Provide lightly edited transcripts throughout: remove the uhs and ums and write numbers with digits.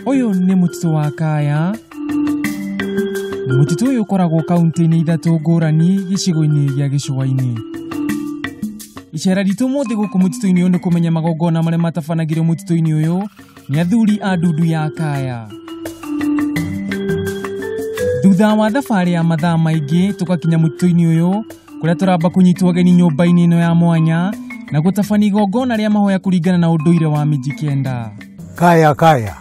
Ũyũ nĩ mũtitũ wa Kaya. Mũtitũ ũyũ ũkoragwo kaunti-inĩ ithatũ ngũrani gĩcigo-inĩ gĩa gĩcũa-inĩ. Icera ritũ ũmũthĩ gũkũ mũtitũ-inĩ ũyũ nĩ kũmenya magongona marĩa matabanagĩrio mũtitũ-inĩ ũyũ nĩ athuri a ndundu ya Kaya. Thutha wa thabarĩ ya mathaa maingĩ tũgakinya mũtitũ-inĩ ũyũ kũrĩa tũramba kũnyitwo ageni nyũmba-inĩ ĩno ya mwanya na gũtabania igongona rĩa mahoya kũringana na ũndũire wa Mijikenda. Kaya kaya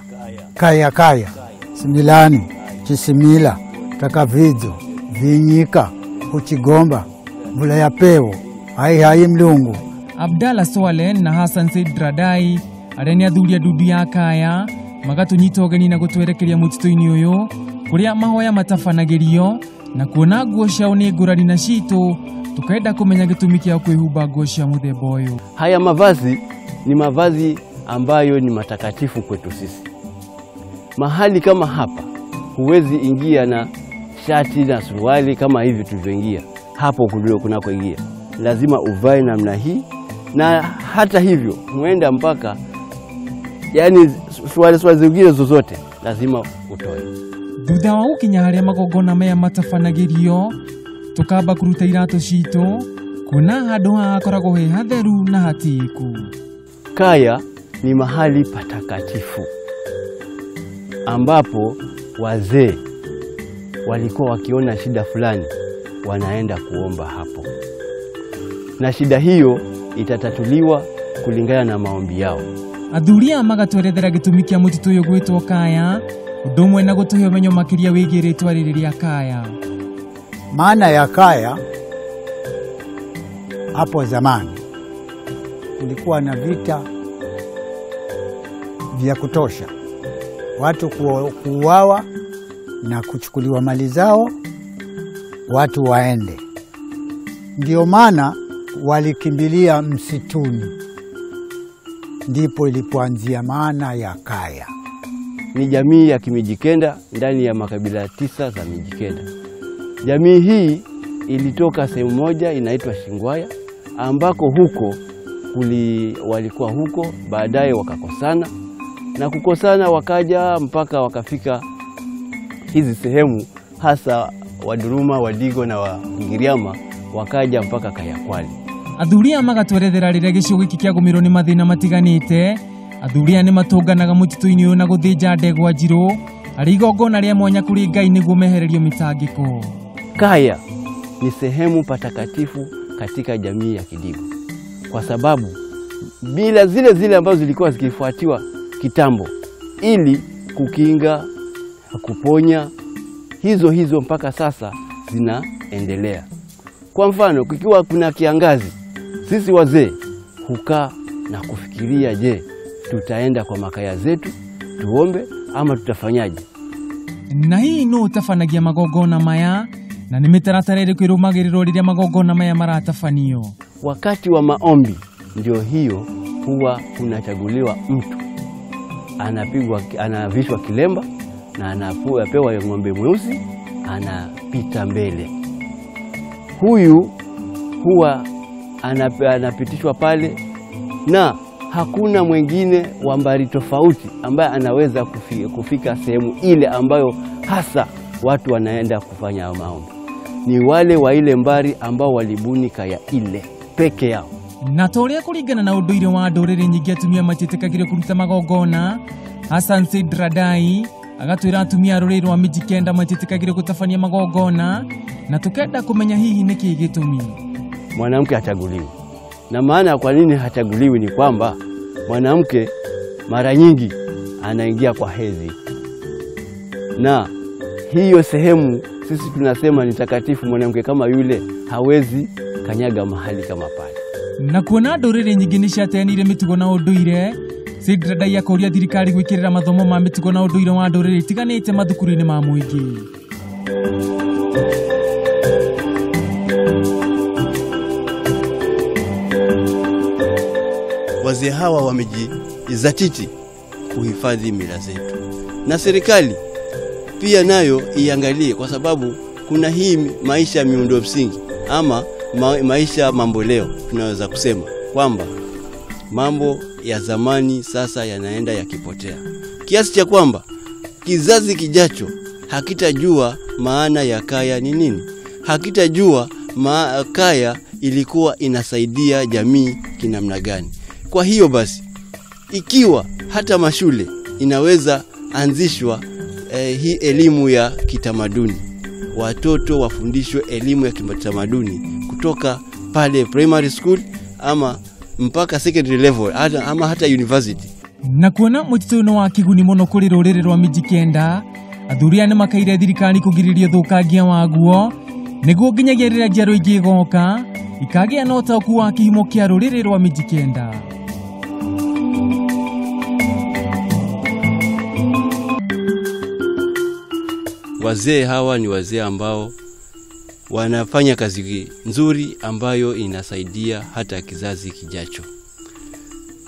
kaya kaya similani chisimila takavidzo vinyika uchigomba mvula ya pewo hai hai mlungu. Abdalla Swalen na Hassan Said Radai arĩa nĩ athuri a ndundu ya Kaya magatũnyita ũgeni na gũtwerekeria mũtitũ-inĩ ũyũ kũrĩa mahoya matabanagĩrio na kuona nguo ciao nĩ ngũrani na citũ tukenda kũmenya gĩtũmi kĩa kwĩhumba nguo cia mũthemba ũyũ. Haya mavazi ni mavazi ambayo ni matakatifu kwetu sisi. Mahali kama hapa huwezi ingia na shati na suruali kama hivi tulivyoingia hapo kunakoingia. Lazima uvae namna hii, na hata hivyo huenda mpaka yani suruali zingine zozote lazima utoe. Thutha wa gũkinya harĩa magongona maya matabanagĩrio tukamba kũruta iratũ citũ kuona handũ haha hakoragwo he hatheru na hatĩĩku. Kaya ni mahali patakatifu ambapo wazee walikuwa wakiona shida fulani wanaenda kuomba hapo, na shida hiyo itatatuliwa kulingana na maombi yao. Athuri aya magatwerethera gĩtũmi kĩa mũtitũ ũyũ gwĩtwo Kaya, ũndũ ũmwe na gũtũhe ũmenyo makĩria wĩgiĩ rĩtwa rĩrĩ rĩa Kaya. Maana ya Kaya hapo zamani kulikuwa na vita vya kutosha, watu kuuawa na kuchukuliwa mali zao, watu waende. Ndio maana walikimbilia msituni, ndipo ilipoanzia maana ya Kaya. Ni jamii ya Kimijikenda ndani ya makabila 9 za Mijikenda. Jamii hii ilitoka sehemu moja inaitwa Shingwaya, ambako huko walikuwa huko, baadaye wakakosana na kukosana wakaja mpaka wakafika hizi sehemu, hasa Waduruma, Wadigo na Wangiriama, wakaja mpaka Kayakwali. Athuri aya magatwerethera rĩrĩa gĩcigo gĩkĩ kĩagũmĩrwo nĩ mathĩna matiganĩte. Athuri aya nĩ matũnganaga mũtitũ-inĩ ũyũ na gũthĩnja ndegwa njirũ arĩ igongona rĩa mwanya kũrĩ Ngai nĩguo mehererio mĩtangĩko. Kaya ni sehemu patakatifu katika jamii ya Kidigo, kwa sababu bila zile zile ambazo zilikuwa zikifuatiwa kitambo ili kukinga, kuponya, hizo hizo mpaka sasa zinaendelea. Kwa mfano, kukiwa kuna kiangazi, sisi wazee hukaa na kufikiria, je, tutaenda kwa makaya zetu tuombe ama tutafanyaje? Na hii no ũtabanagia magongona maya na nĩ mĩtaratara ĩrĩkũ ĩrũmagĩrĩrwo rĩrĩa magongona maya maratabanio? Wakati wa maombi ndio hiyo huwa kunachaguliwa mtu, anapigwa, anavishwa kilemba na anapewa ng'ombe mweusi, anapita mbele. Huyu huwa anapitishwa pale, na hakuna mwingine wa mbari tofauti ambaye anaweza kufika sehemu ile ambayo hasa watu wanaenda kufanya maombi. Ni wale wa ile mbari ambao walibuni kaya ile peke yao. Na ta ũrĩa kũringana na ũndũire wa ndũrĩrĩ nyingĩ atumia matiĩtĩkagĩrio kũruta magongona, Hassan Said Radai agatwĩra atumia a rũrĩrĩ rwa Mijikenda matiĩtĩkagĩrio gũtabania magongona, na tukenda kũmenya hihi nĩkĩ gĩtũmi. Mwanamke hachaguliwi. Na maana kwa nini hachaguliwi ni kwamba mwanamke mara nyingi anaingia kwa hedhi, na hiyo sehemu sisi tunasema ni takatifu. Mwanamke kama yule hawezi kanyaga mahali kama pale. Na kuona ndũrĩrĩ nyingĩ nĩ ciateanĩire mĩtugo na ũndũire, Said Radai akoria thirikari gwĩkĩrĩra mathomo ma mĩtugo na ũndũire wa ndũrĩrĩ itiganĩte mathukuru-inĩ ma mũingĩ. Wazee hawa wamejizatiti kuhifadhi mila zetu, na serikali pia nayo iangalie, kwa sababu kuna hii maisha ya miundo msingi ama maisha mamboleo, tunaweza kusema kwamba mambo ya zamani sasa yanaenda yakipotea, kiasi cha kwamba kizazi kijacho hakitajua maana ya kaya ni nini, hakitajua kaya ilikuwa inasaidia jamii kinamna gani. Kwa hiyo basi, ikiwa hata mashule inaweza anzishwa hii elimu ya kitamaduni, watoto wafundishwe elimu ya kitamaduni kutoka pale primary school ama mpaka secondary level ama hata university. Na kuona mũtitũ ũyũ wa kĩguni mũno kũrĩ rũrĩrĩ rwa Mijikenda, athuri aya nĩmakaire thirikari kũgirĩrĩria ũthũkangia waguo nĩguo nginyagia rĩrĩa njiaro ingĩ igoka ikagĩa na ũtaũku wa kĩhumo kĩa rũrĩrĩ rwa Mijikenda. Wazee hawa ni wazee ambao wanafanya kazi nzuri ambayo inasaidia hata kizazi kijacho.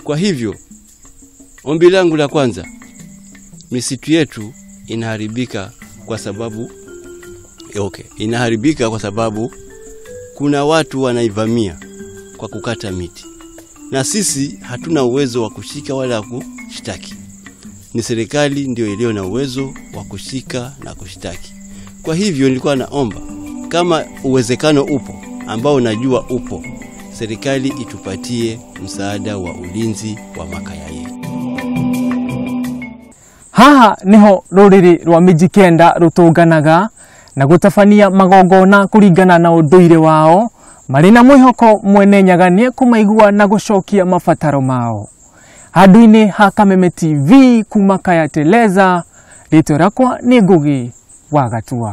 Kwa hivyo, ombi langu la kwanza, misitu yetu inaharibika kwa sababu inaharibika kwa sababu kuna watu wanaivamia kwa kukata miti. Na sisi hatuna uwezo wa kushika wala kushtaki. Ni serikali ndio iliyo na uwezo wa kushika na kushtaki. Kwa hivyo nilikuwa naomba kama uwezekano upo ambao najua upo, serikali itupatie msaada wa ulinzi wa makaya yetu. Haha niho ruriri rwa Mijikenda rutunganaga na gutabania magongona kuringana na unduire wao mari na mwihoko Mwene Nyaga niekumaigua na gucokia mabataro mao. Handu-inĩ ha Kameme TV kuma Kaya Teleza, rĩtwa rĩakwa nĩ Ngugi wa Gatua.